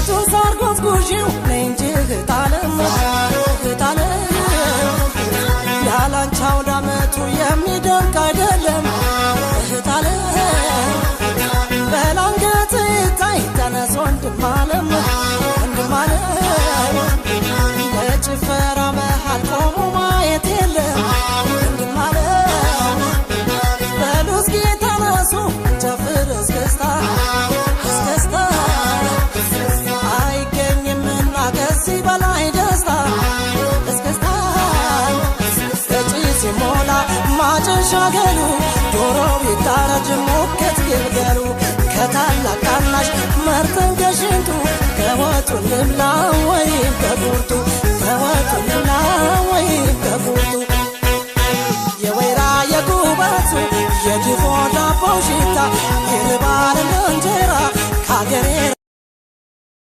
ቤቱ ሳር ጎዝጉዢው ነይ እንጂ እህታለም እህታለም፣ ያላንቺ አውደ ዓመቱ የሚደንቅ አይደለም እህታለም። በላንገት ይታይ ተነስ ወንድም አለም ወንድም አለም፣ በጭፈራ መሃል ቆሞ ማየት የለም ወንድም አለም። በሉ እስኪ ተነሱ እንጨፍር እስክስታ እስክስታ፣ አይገኝምና ከዚህ በላይ ደስታ እስክስታ። እጪ ሲሞላ ማጨሻ ገሉ፣ ዶሮ ቢታረድ ሙከት ግልገሉ፣ ከታላቅ ታናሽ መርጠን ከሽንቱ ከወጡ እንብላ ወይም ከቁርጡ፣ ከወጡ እንብላ ወይም ከቁርጡ። የወይራ የጉበቱ የድፎ ዳቦ ሽታ